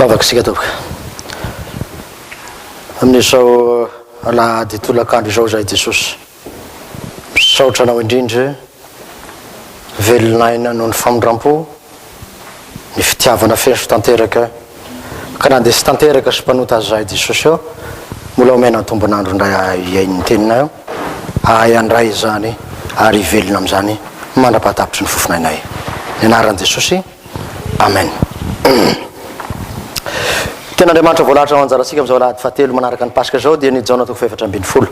Vavaka isika tompoko. Amin'izao alahady tolakandro izao izahay Jesosy. Misaotra Anao indrindra, velon'aina noho ny famindrampo, ny fitiavana feno sy tanteraka, ka na dia tsy tanteraka sy mpanota aza izahay Jesosy ô, mbola omena tombon'andro indray ahay hihaino ny Teninao, ahay handray izany ary hivelona amin'izany mandra-pahatapitry ny fofon'ainay. Ny anaran'i Jesosy. Amen. Tenin'Andriamanitra voalahatra ho anjarantsika amin'izao alahady fahatelo manaraka ny Paska izao dia ny Jaona toko faha-14.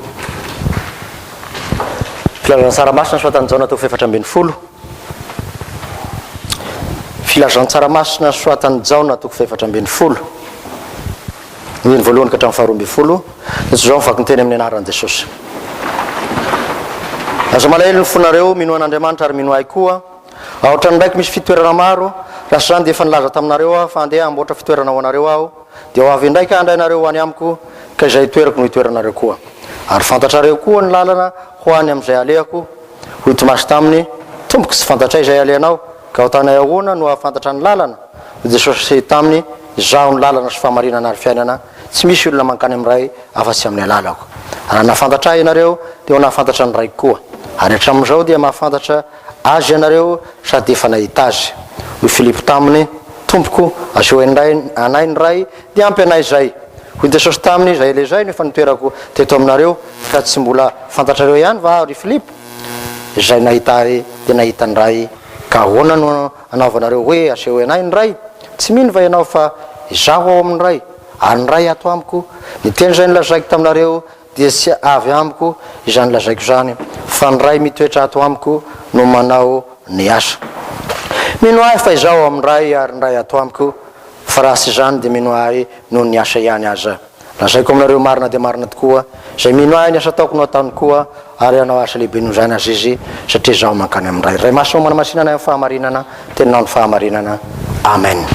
Filazantsara masina soratan'i Jaona toko faha-14. Filazantsara masina soratan'i Jaona toko faha-14. Ny voalohany ka hatramin'ny faharoa ambin'ny folo. Dia izao ny vakin-teny amin'ny anaran'i Jesosy. Aza malahelo ny fonareo, minoa an'Andriamanitra ary minoa ahy koa. Ao an-tranondraiko misy fitoerana maro, raha tsy izany dia efa nilaza taminareo aho fa handeha hamboatra fitoerana ho anareo aho, dia ho avy indray ka handray anareo ho any amiko, ka izay itoerako no hitoeranareo koa. Ary fantatrareo koa ny lalana ho any amin'izay alehako. Hoy Tomasy taminy, Tompoko, tsy fantatray izay alehanao, ka ho tanay ahoana no hahafantatra ny lalana? Hoy Jesosy taminy, Izaho no lalana sy fahamarinana ary fiainana, tsy misy olona mankany amin'ny Ray afa-tsy amin'ny alalako. Raha nahafantatra Ahy ianareo, dia ho nahafantatra ny Raiko koa. Ary hatramin'izao dia mahafantatra Azy ianareo sady efa nahita Azy. Hoy Filipo taminy, Tompoko, asehoy anay ny Ray, dia ampy anay izay. Hoy Jesosy taminy, Izay ela izay no efa nitoerako teto aminareo, ka tsy mbola fantatrareo ihany va Aho, ry Filipo? Izay nahita Ahy dia nahita ny Ray, ka ahoana no anaovanareo hoe, Asehoy anay ny Ray? Tsy mino va ianao fa Izaho ao amin'ny Ray, ary ny Ray ato amiko? Ny teny izay nolazaiko taminareo dia tsy avy amiko izany lazaiko izany, fa ny Ray mitoetra ato amiko no manao ny asa. Mino ahy fa Izaho ao amin'ny Ray ary ny Ray ato amiko, fa raha tsy izany dia mino ahy noho ny asa ihany aza. Lazaiko aminareo marina dia marina tokoa, izay mino ahy ny asa ataoko no ataony koa, ary hanao asa lehibe noho izany aza izy, satria Izaho mankany amin'ny Ray. Ray Masina ô manamasina anay amin'ny fahamarinana, Teninao ny fahamarinana. Amen.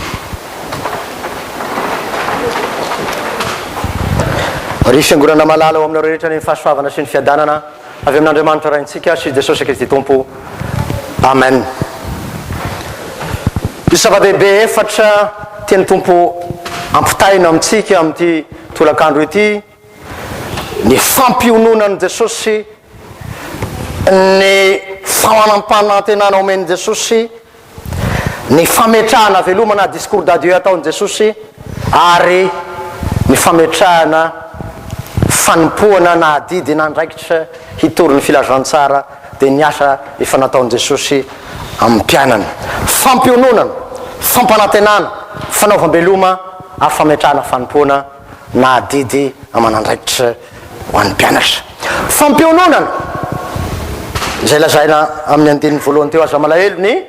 Ry Fiangonana malala ao aminareo rehetra ny fahasoavana sy ny fiadanana avy amin'Andriamanitra Raintsika sy Jesosy Kristy Tompo. Amen. Misy zava-dehibe efatra tian'ny Tompo ampitaina amintsika amin'ity tolakandro ity. Ny fampiononan'i Jesosy, ny fanampanantenana omen'i Jesosy, ny fametrahana veloma na discours d'adieu ataon'i Jesosy ary ny fametrahana fanompoana na adidy na andraikitra hitory ny filazantsara dia ny asa efa nataon'i Jesosy amin'ny mpianany. Fampiononana, fampanantenana, fanaovam-beloma ary fametrahana fanompoana na adidy aman'andraikitra ho an'ny mpianatra. Fampiononana, izay lazaina amin'ny andininy voalohany teo, aza malahelo ny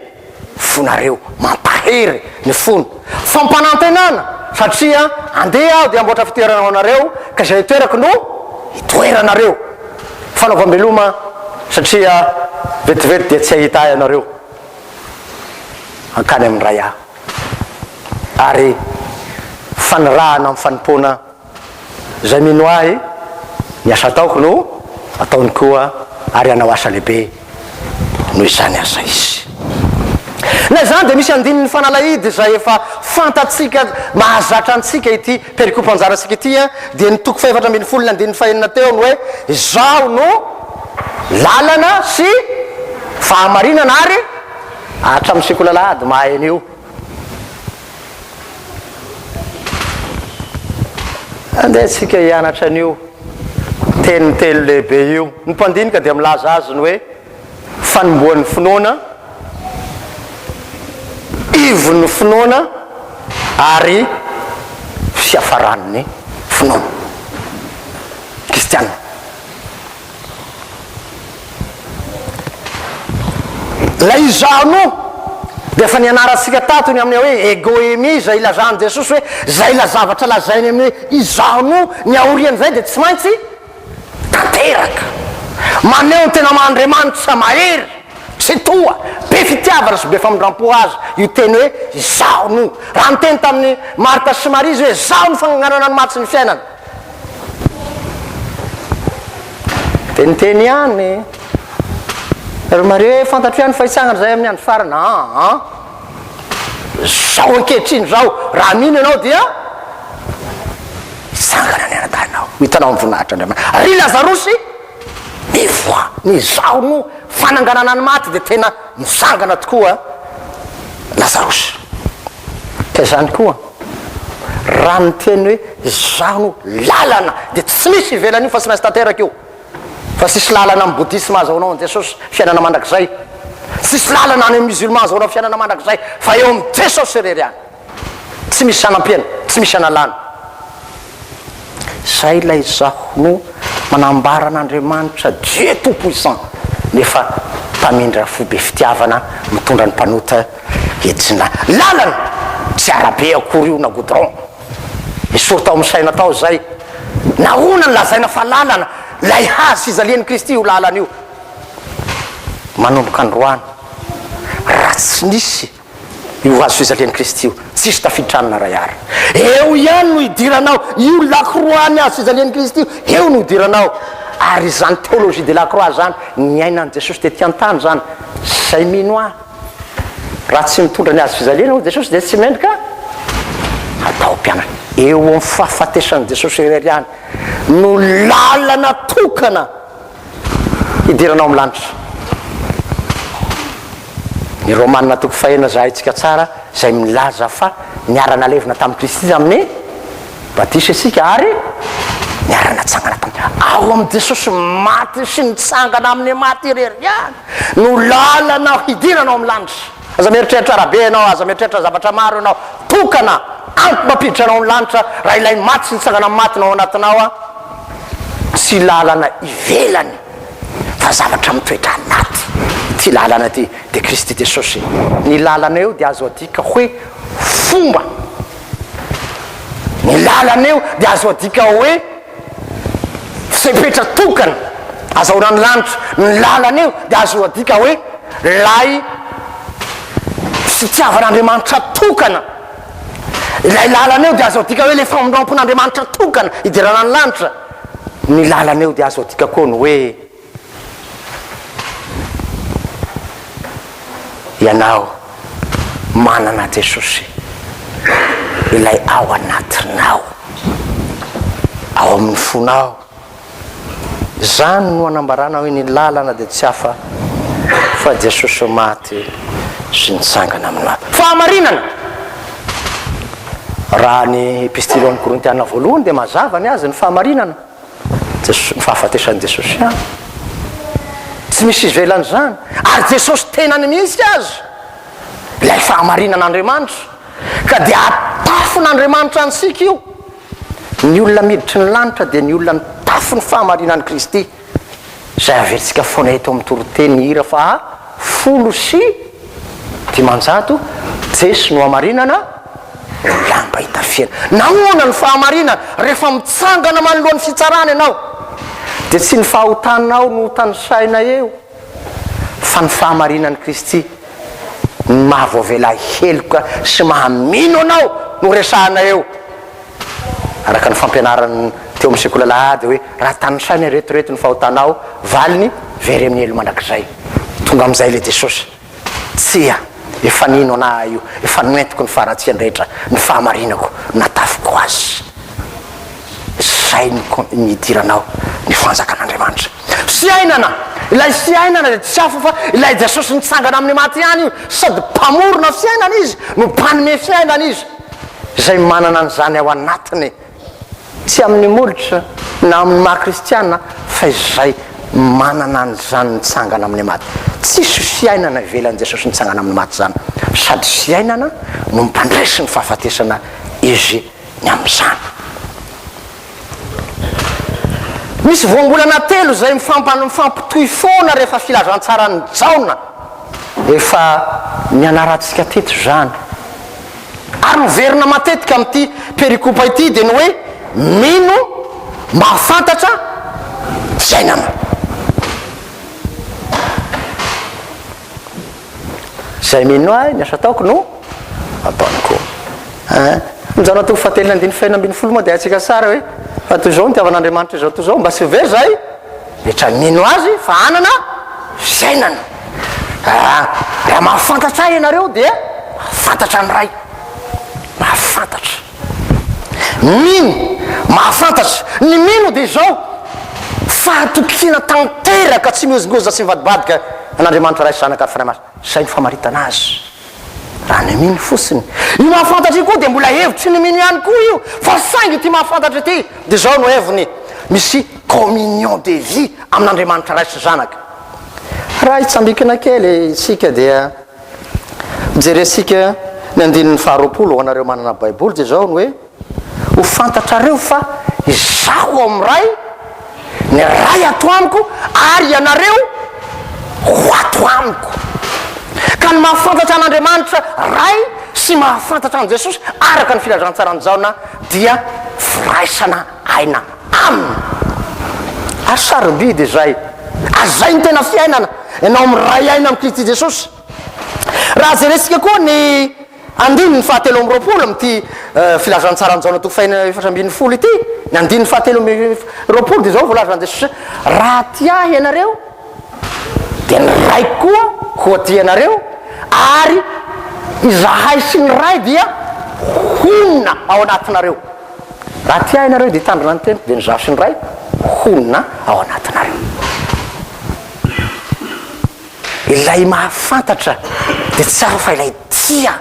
fonareo, mampahery ny fony. Fampanantenana, satria andeha aho dia hamboatra fitoerana ho anareo, ka izay itoerako no hitoeranareo. Fanaovam-beloma, satria vetivety dia tsy hahita ahy ianareo, hankany amin'ny Ray aho. Ary fanirahana amin'ny fanompoana Izay mino Ahy, ny asa ataoko no ataony koa, ary hanao asa lehibe noho izany aza izy. Na izany dia misy andininy fanalahidy izay efa fantatsika, mahazatra antsika ity perikopa anjarantsika ity, dia ny toko fahefatra ambin'ny folo ny andininy fahenina teo ny hoe, Izaho no lalana sy fahamarinana ary hatramin'ny sekoly alahady mahay an'io. Andeha isika hianatra an'io teny telo lehibe io. Ny mpandinika dia milaza azy ny hoe fanombohan'ny finoana, ivon'ny finoana ary fiafaran'ny finoana. Kristiana. Ilay izaho no dia efa nianarantsika tato ny amin'ny hoe ego eimi izay ilazan'i Jesosy hoe izay ilay zavatra lazainy amin'ny hoe izaho no, ny aorian'izay dia tsy maintsy tanteraka. Maneho ny tena maha Andriamanitra mahery, Tsitoha, be fitiavana sy be famindram-po azy io teny hoe izaho no. Raha niteny tamin'i Marta sy Maria izy hoe izaho no fananganana ny maty sy ny fiainana. Dia niteny ihany ry Maria hoe fantatro ihany fa hitsangana izahay amin'ny andro farany. Aa! Zao ankehitriny izao, raha mino ianao dia hitsangana ny anadahinao. Ho hitanao ny voninahitr'Andriamanitra. Ry Lazarosy, mivoaha! Ny izaho no fananganana ny maty dia tena nitsangana tokoa Lazarosy. Ka izany koa, raha niteny hoe izaho no lalana dia tsy misy ivelan'io fa tsy maintsy tanteraka io. Fa tsisy lalana amin'ny bouddhisme ahazahoanao an'i Jesosy fiainana mandrakizay. Tsisy lalana any amin'ny musulman ahazahoanao fiainana mandrakizay fa eo amin'i Jesosy irery ihany. Tsy misy hanampiana, tsy misy hanalana. Izay ilay izaho no manambara an'Andriamanitra Dieu tout puissant nefa mpamindra fo be fitiavana mitondra ny mpanota hetsina lalana. Tsy arabe akory io na goudron. Esory tao amin'ny saina tao izay. Nahoana no lazaina fa lalana? Ilay hazo fijalian'i Kristy io lalana io. Manomboka androany, raha tsy nisy io hazo fijalian'i Kristy io, tsisy tafiditra any na iray ara. Eo ihany no idiranao, io lakroa-n'ny hazo fijalian'i Kristy io, eo no idiranao. Ary izany théologie de la croix izany, niainan'i Jesosy tety an-tany izany. Izay mino Ahy. Raha tsy mitondra ny hazo fijaliana hoy Jesosy dia tsy mendrika hatao mpianany. Eo amin'ny fahafatesan'i Jesosy irery ihany no lalana tokana hidirana ao amin'ny lanitra. Ny Romana toko fahenina izay haintsika tsara izay milaza fa niara-nalevina tamin'i Kristy tamin'ny batisa isika ary niara-natsangana taminy. Ao amin'i Jesosy maty sy nitsangana amin'ny maty irery ihany No lalana hidirana ao amin'ny lanitra. Aza mieritreritra arabe ianao, aza mieritreritra zavatra maro ianao. Tokana, ampy mampiditra anao ny lanitra raha ilay maty sy nitsangana amin'ny maty no ao anatinao a. Tsy lalana ivelany fa zavatra mitoetra anaty ity lalana ity dia Kristy Jesosy. Ny lalana eo dia azo adika hoe fomba. Ny lalana eo dia azo adika hoe fepetra tokana azahoana ny lanitra. Ny lalana eo dia azo adika hoe lay fitiavan'Andriamanitra tokana. Ilay lalana eo dia azo adika hoe ilay famindrampon'Andriamanitra tokana hidirana ny lanitra. Ny lalana eo dia azo adika koa ny hoe Ianao manana Jesosy ilay ao anatinao, ao amin'ny fonao. Izany no anambarana hoe ny lalana dia tsy hafa fa Jesosy maty sy nitsangana amin'ny maty. Fahamarinana! Raha ny epistily ho an'ny Korintiana voalohany dia mazava ny azy ny fahamarinana. Jesosy, ny fahafatesan'i Jesosy ihany. Tsy misy ivelan'izany. Ary Jesosy tenany mihitsy aza, ilay fahamarinan'Andriamanitra. Ka dia atafon'Andriamanitra antsika io. Ny olona miditry ny lanitra dia ny olona mitafy ny fahamarinan'i Kristy. Izay averintsika foana eto amin'ny toriteny hira faha 510, Jeso no hamarinana, no lamba itafiana. Nahoana ny fahamarinana? Rehefa mitsangana manoloan'ny fitsarana ianao, dia tsy ny fahotanao no hotanisaina eo, fa ny fahamarinan'i Kristy, ny maha voavela heloka sy maha mino anao no resahana eo. Araka ny fampianarany teo amin'ny sekoly alahady hoe raha tanisaina ireto ireto ny fahotanao, valiny, very amin'ny helo mandrakizay. Tonga amin'izay ilay Jesosy. Tsia, efa nino anà aho io, efa noentiko ny faharatsiany rehetra, ny fahamarinako natafiko azy. Izay no nidiranao ny fanjakan'Andriamanitra. Fiainana! Ilay fiainana dia tsy hafa fa ilay Jesosy nitsangana amin'ny maty ihany io, sady mpamorona fiainana Izy no mpanome fiainana Izy. Izay manana an'izany ao anatiny, tsy amin'ny molotra na amin'ny maha kristiana, fa izay manana an'izany nitsangana amin'ny maty. Tsisy fiainana ivelan'i Jesosy nitsangana amin'ny maty izany. Sady fiainana no mpandresy ny fahafatesana Izy ny amin'izany. Misy voambolana telo izay mifampitohy foana rehefa filazantsaran'i Jaona. Efa nianarantsika teto izany. Ary miverina matetika amin'ity perikopa ity dia ny hoe mino, mahafantatra, fiainana. Izay mino ahy, ny asa ataoko no ataony koa. Hein? Ny Jaona toko fahatelo andininy fahenina ambinifolo moa dia haintsika tsara hoe fa toy izao nitiavan'Andriamanitra izao toy izao mba tsy ho very izay rehetra mino azy fa hanana fiainana. Ah, raha mahafantatra ahy ianareo dia Mahafantatra ny Ray. Mahafantatra. Mino, mahafantatra. Ny mino dia izao, fahatokiana tanteraka tsy mihozongozona sy mivadibadika an'Andriamanitra Ray sy Zanaka ary Fanahy Masina. Izay no famaritana azy. Raha ny mino fotsiny. Io mahafantatra io koa dia mbola hevitry ny mino ihany koa io, fa saingy ity mahafantatra ity dia izao no heviny, misy communion de vie amin'Andriamanitra Ray sy Zanaka. Raha hitsambikina kely isika dia jerentsika ny andininy faharoapolo ho anareo manana Baiboly dia izao no hoe, Ho fantatrareo fa Izaho ao amin'ny Ray, ny Ray ato amiko, ary ianareo ho ato amiko. Ka ny mahafantatra an'Andriamanitra Ray sy mahafantatra an'i Jesosy araka ny filazantsaran'i Jaona dia firaisana aina Aminy. Ary sarobidy izay. Ary izay no tena fiainana, ianao miray aina amin'i Kristy Jesosy. Raha jerentsika koa ny andininy fahatelo amby 20 amin'ity filazantsaran'i Jaona toko fahenina 14 ity, ny andininy fahatelo amby 20 dia izao voalazan'i Jesosy hoe, Raha tia Ahy ianareo, dia ny Raiko koa ho tia anareo, ary Izahay sy ny Ray dia honina ao anatinareo. Raha tia Ahy ianareo dia hitandrina ny teniko, dia ny Izaho sy ny Ray honina ao anatinareo. Ilay mahafantatra dia tsy hafa fa ilay tia.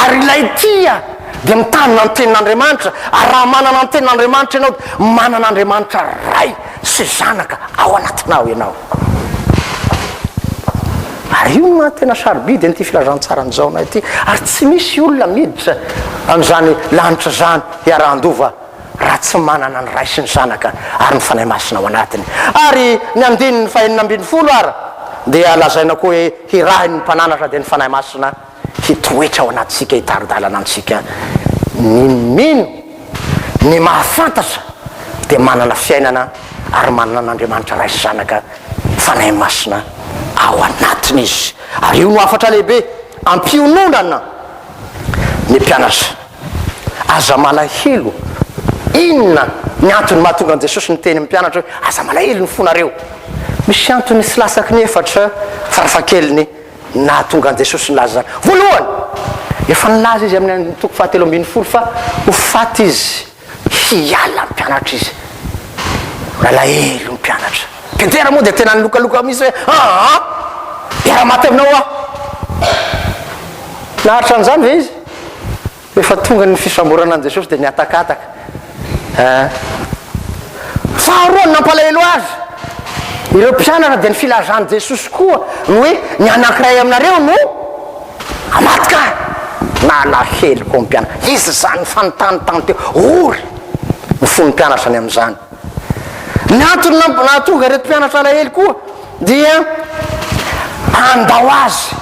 Ary ilay tia dia mitandrina ny tenin'Andriamanitra, ary raha manana ny tenin'Andriamanitra ianao dia manana Andriamanitra Ray sy Zanaka ao anatinao ianao. Ary io no maha tena sarobidy an'ity filazantsaran'i Jaona ity, ary tsy misy olona miditra amin'izany lanitra izany hiarahan-dova raha tsy manana ny Ray sy ny Zanaka ary ny Fanahy Masina ao anatiny. Ary ny andininy fahenina 12 ara dia lazaina koa hoe hirahin'ny Mpananatra dia ny Fanahy Masina hitoetra ao anatintsika hitari-dalana antsika. Ny mino, ny mahafantatra dia manana fiainana ary manana an'Andriamanitra Ray sy Zanaka, Fanahy Masina ao anatiny izy. Ary io no hafatra lehibe ampiononana ny mpianatra. Aza malahelo. Inona ny antony mahatonga an'i Jesosy niteny amin'ny mpianatra hoe aza malahelo ny fonareo? Misy antony tsy latsaky ny efatra farafahakeliny nahatonga an'i Jesosy nilaza izany. Voalohany, efa nilaza izy amin'ny toko fahatelo 13 fa ho faty izy, hiala ny mpianatra izy. Nalahelo ny mpianatra. Petera moa dia tena nilokaloka mihitsy hoe, aa, hiara-maty aminao aho. Naharitra an'izany ve izy? Rehefa tonga ny fisamborana an'i Jesosy dia nihatakataka. Eh. Faharoa, ny nampalahelo azy ireo mpianatra dia ny filazan'i Jesosy koa ny hoe ny anankiray aminareo no hamadika ahy. Nalahelo koa ny mpianatra. Izy izany nifanontany teo. Ory ny fon'ny mpianatra ny amin'izany. Ny antony nahatonga ireto mpianatra alahelo koa dia handao azy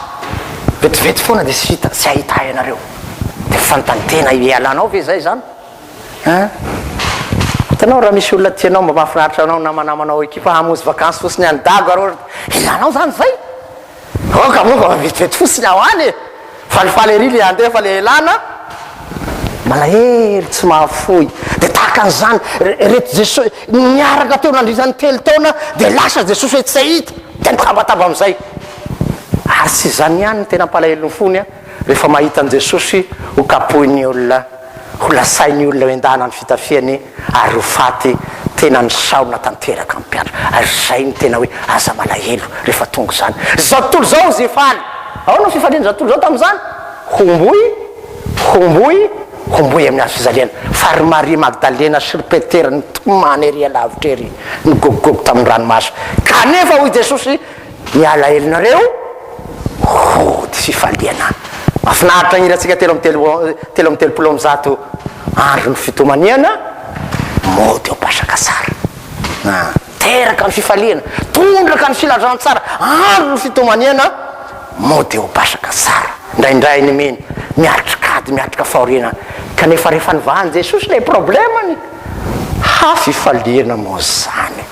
vetivety foana dia tsy hita, tsy hahita ahy ianareo. Dia fanontany tena hialanao ve izay izany? Hein? Hitanao raha misy olona tianao mba mahafinaritra anao namanamanao ekipa hamonjy vakansy fotsiny any Dago ary ohatra, hialanao izany izay? Aoka moa mba vetivety fotsiny aho any e! Falifaly ery le handeha fa le elana malahelo tsy mahafoy. Dia tahaka an'izany reto Jesosy niaraka teo nandritra ny 3 taona dia lasa Jesosy hoe tsy hahita dia nitabataba amin'izay. Ary tsy izany ihany ny tena ampalahelo ny fony a, rehefa mahita an'i Jesosy ho kapohin'ny olona, ho lasain'ny olona ho endahana ny fitafiany ary ho faty, tena nisaona tanteraka ny mpianatra. Ary izay no tena hoe aza malahelo rehefa tonga izany. Izao tontolo izao izay faly. Ahoana ny fifalian'izao tontolo izao tamin'izany? Homboy, homboy, homboy amin'ny hazo fijaliana. Fa ry Maria Magdalena sy ry Petera nitomany ery alavitra ery, nigogogogo tamin'ny ranomaso. Kanefa hoy Jesosy, Ny alahelonareo hody fifaliana. Mahafinaritra ny hirantsika 133 andro ny fitomaniana, mody eo Pasakasara. Teraka ny fifaliana, tondraka ny filazantsara, andro ny fitomaniana, mody eo Pasakasara. Indraindray ny mino miatrika ady, miatrika fahoriana, kanefa rehefa nivahan'i Jesosy ilay problemany, Ha fifaliana moa zany.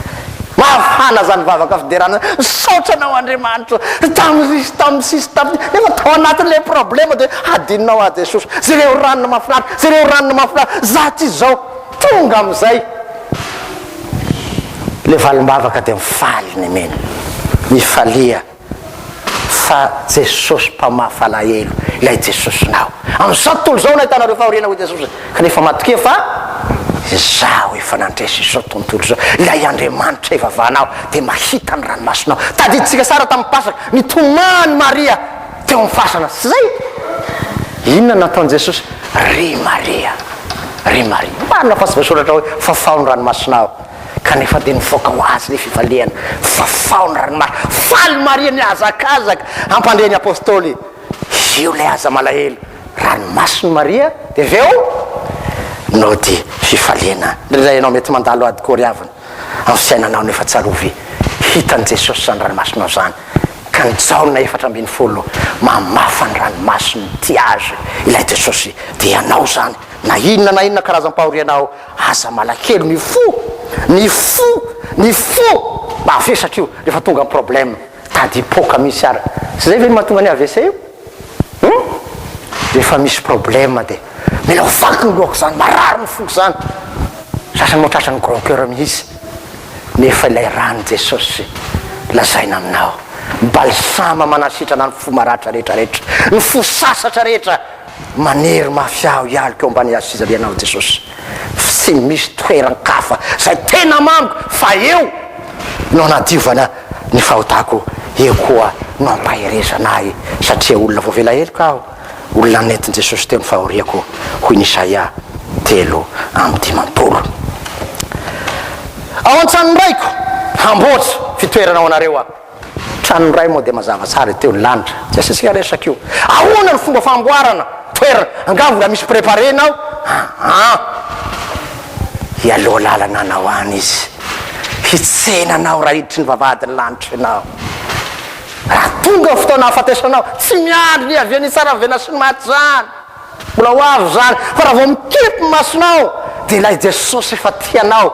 Mafana zany vavaka fiderana zany. Misaotra anao Andriamanitra tamin'ny sy tamin'ny sisy tamin'ny nefa tao anatin'ilay problema dia hadinonao aho Jesosy. Jereo ranona mahafinaritra, jereo ranona mahafinaritra. Za ty zao tonga amin'izay. Le valim-bavaka dia mifaly ny mino. Mifalia. Fa Jesosy mpamafa alahelo, ilay Jesosinao. Amin'izao tontolo izao no ahitanareo fahoriana, hoy Jesosy, kanefa matokia fa Izaho efa nandresy izao tontolo izao. Ilay Andriamanitra ivavahanao dia mahita ny ranomasonao. Tadidintsika tsara tamin'ny Pasaka, nitomany Maria teo amin'ny fasana, tsy izay? Inona no nataon'i Jesosy? Ry Maria, ry Maria. Marina fa tsy voasoratra hoe fafao ny ranomasonao. Kanefa dia nivoaka ho azy ny fifaliana. Fafao ny ranomaso. Faly Maria nihazakazaka hampandre ny Apostoly. Io ilay aza malahelo. Ranomason'i Maria dia avy eo nody fifaliana. Indraindray ianao mety mandalo ady koa ry havana amin'ny fiainanao nefa tsarovy hitan'i Jesosy izany ranomasonao izany. Ka ny Jaona 14 mamafa ny ranomasony tia azy ilay Jesosy dia ianao izany na inona na inona karazam-pahorianao Aza malakelo ny fo, ny fo, ny fo mavesatra io rehefa tonga ny problème, tady hipoka mihitsy ara, tsy zay ve no mahatonga ny AVC io? Hum? Rehefa misy problème de mila ho vaky ny lohako zany, marary ny foko zany, sasany moa tratran'ny grand coeur mihitsy, nefa ilay ran'i Jesosy lazaina aminao, balsama manasitrana ny fo maratra rehetra rehetra, ny fo sasatra rehetra, Manery mafy aho hialoka eo ambany hazo fijalianao Jesosy. Tsy misy toeran-kafa izay tena mamiko fa eo no anadiovana ny fahotako, eo koa no ampaherezana ahy satria olona voavela heloka aho, olona nentin'i Jesosy teo ny fahoriako, hoy ny Isaia 53. Ao an-tranon'ny Raiko hamboatra fitoerana ho anareo aho. Trano iray moa dia mazava tsara teo ny lanitra, tsy asiantsika resaka io. Ahoana ny fomba famboarana toerana? Angaha mbola misy préparena ao? Aa! Hialoha lalana anao any izy, hitsena anao raha hiditry ny vavahadin'ny lanitra ianao. Raha tonga ny fotoana hahafatesanao, tsy miandry ny hiavian'ny Tsaravelona sy ny maty izany. Mbola ho avy izany, fa raha vao mikipy ny masonao dia ilay Jesosy efa tia anao.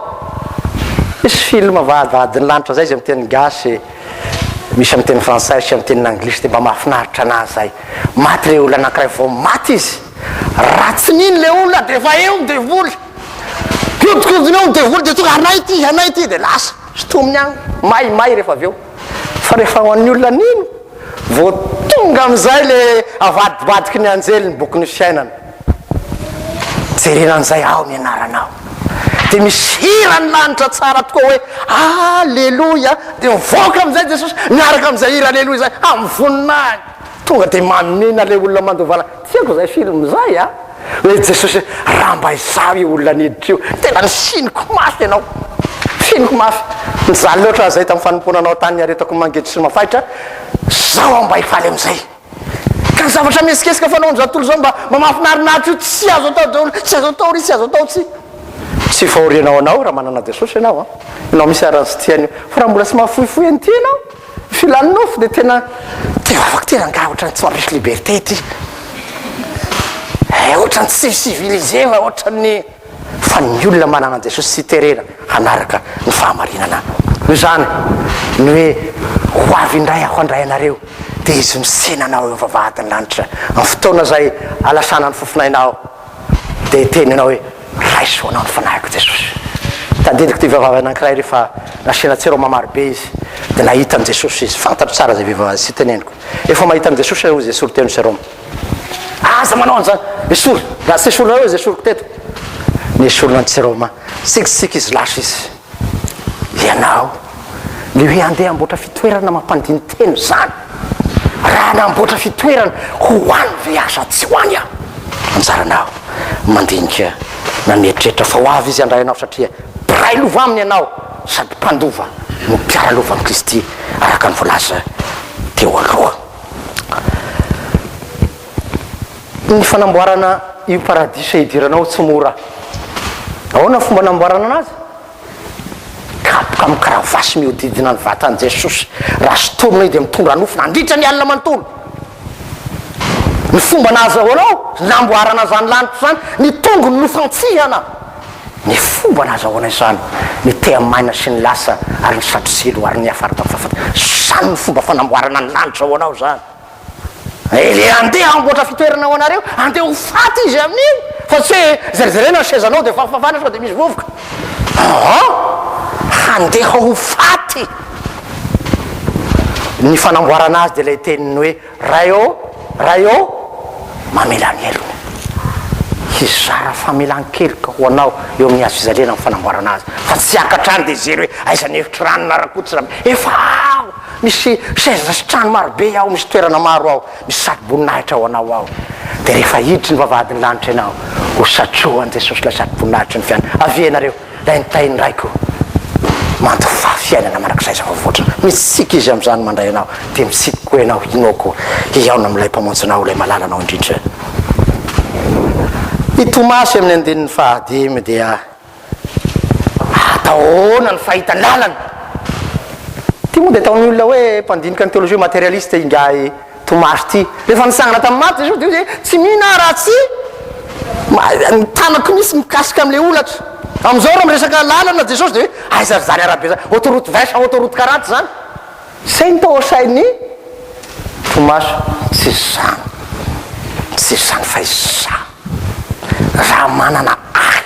Misy film vavahadin'ny lanitra zay izy amin'ny teny gasy, misy amin'ny teny frantsay sy amin'ny teny anglisy dia mba mahafinaritra anah zay. Maty ilay olona anankiray vao maty izy, raha tsy nino ilay olona dia efa eo ny devoly. Mihodinkodina eo ny devoly dia tonga anay ity, anay ity dia lasa, sintominy any, may may rehefa avy eo. Fa rehefa ho an'ny olona nino, vao tonga amin'izay le avadibadiky ny anjely ny bokin'ny fiainana. Jerena an'izay ao ny anaranao. Dia misy hira ny lanitra tsara tokoa hoe Aleloia. Dia mivoaka amin'izay Jesosy miaraka amin'izay hira Aleloia izay amin'ny voninahiny. Tonga dia mamina ilay olona mandova an'azy. Tiako izay film izay a! Hoe Jesosy hoe, raha mba izaho io olona niditra io, tena nisiniko mafy ianao. Siniko mafy. Nijaly loatra aho izay tamin'ny fanompoana anao tany niaretako ny mangidy sy ny mafaitra, izao aho mba hifaly amin'izay. Ka ny zavatra mihetsiketsika fanaon'izao tontolo izao mba mba mahafinarinaritra io, tsy azo atao daholo, tsy azo atao ry, tsy azo atao tsy. Tsy fahoriana ho anao raha manana Jesosy ianao an. Ianao misy ary tsy tia an'io. Fa raha mbola tsy mahafohifohy an'ity ianao, Filan'ny nofo dia tena te vavaka ty rangahy ohatran'ny tsy mampisy liberté ity eh, ohatran'ny tsy civilisé fa ohatran'ny fa ny olona manana an'i Jesosy tsy terena hanaraka ny fahamarinana. Noho izany, ny hoe ho avy indray aho handray anareo dia izy misena anao eo amin'ny vavahadin'ny lanitra amin'ny fotoana izay alasana ny fofonainao dia hiteny ianao hoe Raiso ho anao ny fanahiko Jesosy. Tadidiko ity vehivavy anankiray rehefa nasiana tsiroma maro be izy dia nahita an'i Jesosy izy. Fantatro tsara izay vehivavy tsy teneniko. Efa mahita an'i Jesosy aho hoy izy esory teo ny sérum. Aza manao an'izany. Esory. Raha tsy esorinareo izy esoriko teto. Nesorina ny tsiroma. Tsikitsiky izy lasa izy. Ianao, le hoe andeha hamboatra fitoerana mampandini-tena izany. Raha namboatra fitoerana ho any ve aza tsy ho any aho? Anjaranao mandinika na mieritreritra fa ho avy izy handray anao satria mpiray lova aminy ianao sady mpandova no mpiara-lova amin'i Kristy araka ny voalaza teo aloha. Ny fanamboarana io paradisa hidiranao tsy mora. Ahoana ny fomba anamboarana anazy? Kapoka amin'ny karavasy mihodidina ny vatan'i Jesosy. Raha sintomina io dia mitondra nofo nandritra ny alina manontolo. Ny fomba nahazahoanao namboarana izany lanitra izany, ny tongony nofantsihana. Ny fomba nahazahoana izany, ny tehamaina sy ny lasa ary ny satrotsilo ary ny niafara tamin'ny fahafatesana. Izany ny fomba fanamboarana ny lanitra ho anao izany. Elia andeha hamboatra fitoerana ho anareo, andeha ho faty izy amin'io, fa tsy hoe zerijerena ny sezanao dia fafafafana sao dia misy vovoka. Aa! Handeha ho faty. Ny fanamboarana azy dia ilay teniny hoe, Ray ô, Ray ô, mamelà ny helony. Hizara famelan-keloka ho anao eo amin'ny hazo fijaliana ny fanamboarana azy, fa tsy hiakatra any dia hijery hoe aiza ny efitry ranona Rakoto sy Rabe. Efa ao! Misy seza sy trano marobe ao, misy toerana maro ao, misy satroboninahitra ho anao ao. Dia rehefa hiditry ny vavahadin'ny lanitra ianao, ho satrohan'i Jesosy ilay satroboninahitry ny fiainana. Avia ianareo, ilay nitahian'ny Raiko, mandofà fiainana mandrakizay zava-voatra. Mitsiky Izy amin'izany mandray anao, dia mitsiky koa ianao, inoako, hihaona amin'ilay Mpamonjinao, ilay malalanao indrindra. I Tomasy amin'ny andininy fahadimy dia. Atao ahoana ny fahita lalana? Ity moa dia ataon'ny olona hoe mpandinika ny teolojia materialiste ingahy Tomasy ity. Rehefa nitsangana tamin'ny maty Jesosy dia hoy izy hoe tsy mino aho raha tsy ny tanako mihitsy mikasika amin'ilay holatra. Amin'izao raha miresaka lalana Jesosy dia hoe aiza ary izany arabe izany? Autoroute 20 sa autoroute 40 izany? Izay no tao an-tsain'i Tomasy. Tsy izany, tsy izany fa izaho. Raha manana ahy,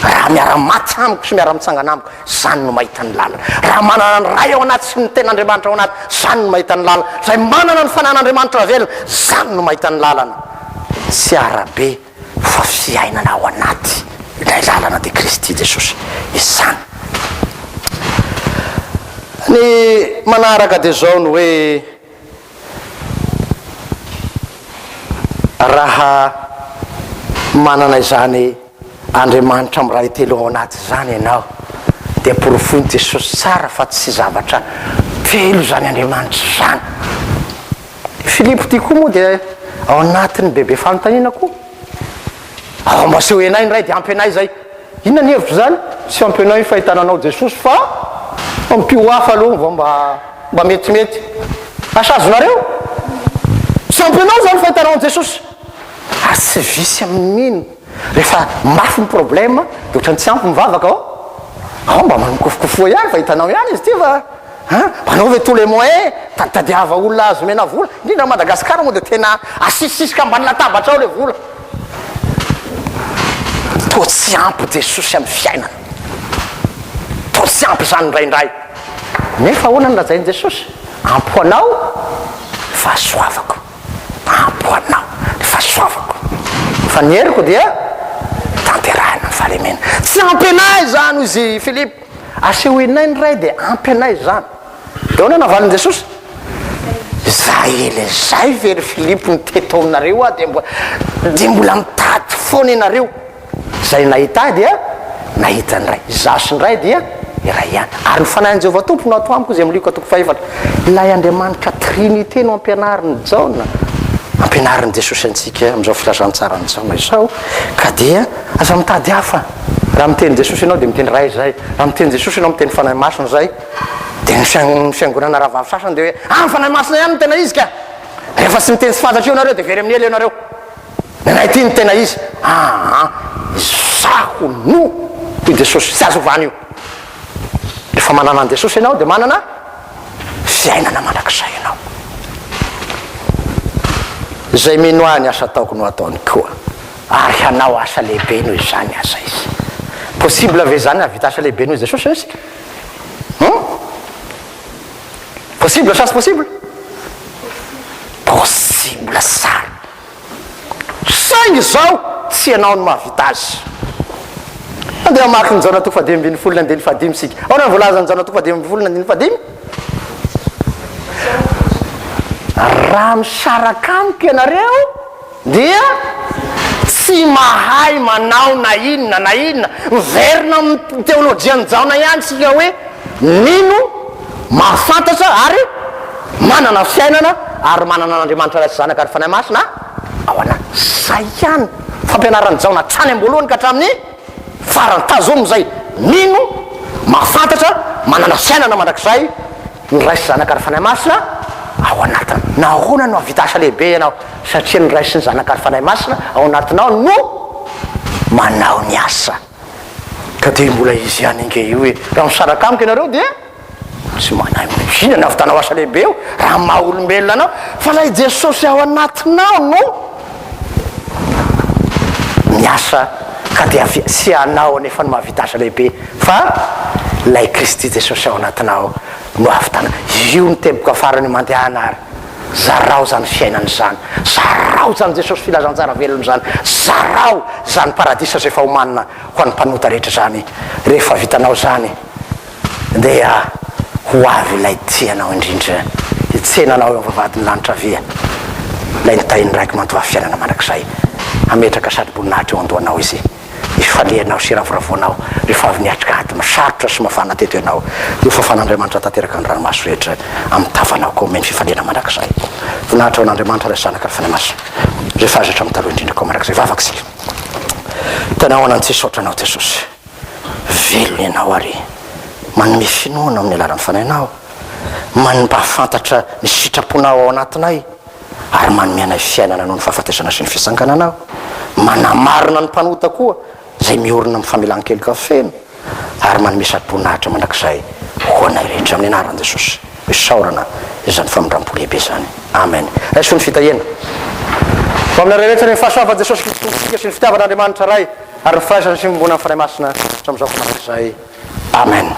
raha miara-maty amiko sy miara-mitsangana amiko, izany no mahita ny lalana. Raha manana ny Ray ao anaty sy ny Tenin'Andriamanitra ao anaty, izany no mahita ny lalana. Izay manana ny Fanahin'Andriamanitra velona, izany no mahita ny lalana. Tsy arabe fa fiainana ao anaty ilay lalana dia Kristy Jesosy. Izany. Ny manaraka dia izao ny hoe. Raha manana izany Andriamanitra miray telo ao anaty izany ianao, dia porofoin'i Jesosy tsara fa tsy zavatra telo izany Andriamanitra izany. Filipo ity koa moa dia ao anatin'ny bebe fanontaniana koa. Ao mba asehoy anay ny Ray dia ampy anay izay. Inona ny hevitro izany? Tsy ampy anay ny fahitana anao Jesosy fa ampio hafa aloha vao mba mba metimety. Asa azonareo? Tsy ampy anao izany fahitana an'i Jesosy. Ary tsy visy amin'ny mino. Rehefa mafy ny problème dia ohatran'ny tsy ampy mivavaka ao. Ao mba mikofokofoha ihany fa hitanao ihany izy ity fa Hein? Manaova tous les moyens, tadiava olona azo omena vola, indrindra Madagascar moa dia tena asisisika ambany latabatra ao le vola. Toa tsy ampy Jesosy amin'ny fiainana. Toa tsy ampy izany indraindray. Nefa ahoana no lazain'i Jesosy? Ampy ho anao ny fahasoavako. Ampy ho anao ny fahasoavako. Fa ny heriko dia tanterahina amin'ny fahalemena. Tsy ampy anay izany hoy izy Filipo. Asehoinay ny Ray dia ampy anay izany. Dia ahoana navalin'i Jesosy? Izay ela izay ve ry Filipo no teto aminareo aho dia mbola dia mbola mitady foana ianareo? Izay nahita ahy dia nahita ny Ray. Izaho sy ny Ray dia iray ihany. Ary ny Fanahin'i Jehovah Tompo no ato amiko, izay amin'ny Lioka toko fahefatra. Ilay Andriamanitra Trinite no ampianarin'i Jaona, ampianarin'i Jesosy antsika amin'izao filazantsaran'i Jaona izao, ka dia aza mitady hafa. Raha miteny Jesosy ianao dia miteny Ray izay, raha miteny Jesosy ianao miteny Fanahy Masina izay, dia ny fiangonana rahavavy sasany dia hoe ah ny Fanahy Masina ihany no tena izy ka! Rehefa tsy miteny tsy fantatra eo nareo dia very amin'ny ela ianareo. Ny anay ity no tena izy. Aa izaho no hoy Jesosy, tsy azo ovana io. Rehefa manana an'i Jesosy ianao dia manana fiainana mandrakizay ianao. Izay mino ahy ny asa ataoko no ataony koa. Ary hanao asa lehibe noho izany aza izy. Possible ve izany hahavita asa lehibe noho i Jesosy ve isika? Hum? Possible sa tsy possible? Possible tsara. Saingy izao, tsy ianao no mahavita azy. Andeha hamaky ny Jaona toko fahadimy ambin'ny folo ny andininy fahadimy isika. Ahoana ny voalazan'ny Jaona toko fahadimy ambin'ny folo ny andininy fahadimy? Raha misaraka amiko ianareo, Dia tsy mahay manao na inona na inona. Miverina amin'ny teolojian'i Jaona ihany isika hoe mino, mahafantatra ary manana fiainana ary manana an'Andriamanitra Ray sy Zanaka ary Fanahy Masina ao anaty. Izay ihany fampianaran'i Jaona hatrany am-boalohany ka hatramin'ny farany. Tazomy izay. Mino, mahafantatra, manana fiainana mandrakizay ny Ray sy Zanaka ary Fanahy Masina ao anatiny. Nahoana no hahavita asa lehibe ianao? Satria ny Ray sy ny Zanaka ary Fanahy Masina ao anatinao no manao ny asa. Ka dia mbola izy ihany ange io e. Raha misaraka amiko ianareo dia tsy manahy mihitsy. Inona no hahavitanao asa lehibe eo raha maha olombelona anao? Fa ilay Jesosy ao anatinao no miasa ka dia avy tsy ianao anefa no mahavita asa lehibe fa ilay Kristy Jesosy ao anatinao. No ahavitana. Io ny teboka farany mandehana ary zarao izany fiainana izany. Zarao izany Jesosy filazantsara velona izany. Zarao izany paradisa izay efa omanina ho an'ny mpanota rehetra izany. Rehefa vitanao izany dia ho avy ilay tia anao indrindra hitsena anao eo am-vavahadin'ny lanitra havia, ilay nitahian'ny Raiko mantovavy fiainana mandrakizay. Hametraka satroboninahitra eo an-dohanao Izy. Hifalianao sy hiravoravoanao rehefa avy niatrika ady sarotra sy mafana teto ianao. Dia ho fafan'Andriamanitra tanteraka ny ranomaso rehetra amin'ny tavanao ka homeny fifaliana mandrakizay. Voninahitra ho an'Andriamanitra Ray Zanaka ary Fanahy Masina, izay efa azy hatramin'ny taloha indrindra koa mandrakizay. Vavaka isika. Tena ahoana ny tsy hisaotra Anao Jesosy. Velona Ianao ary manome finoana amin'ny alalan'ny Fanahinao, mampahafantatra ny sitraponao ao anatinay. ary manome anay fiainana noho ny fahafatesana sy ny fitsangananao, manamarina ny mpanota koa izay miorina amin'ny famelan-keloka feno, ary manome satroboninahitra mandrakizay ho anay rehetra amin'ny anaran'i Jesosy. Isaorana izany famindram-po lehibe izany. Amen. Raiso ny fitahiana. Ho aminareo rehetra ny fahasoavan'i Jesosy Kristy Tompontsika sy ny fitiavan'Andriamanitra Ray ary ny firaisana sy fiombonan'ny Fanahy Masina hatramin'izao ka mandrakizay. Amen.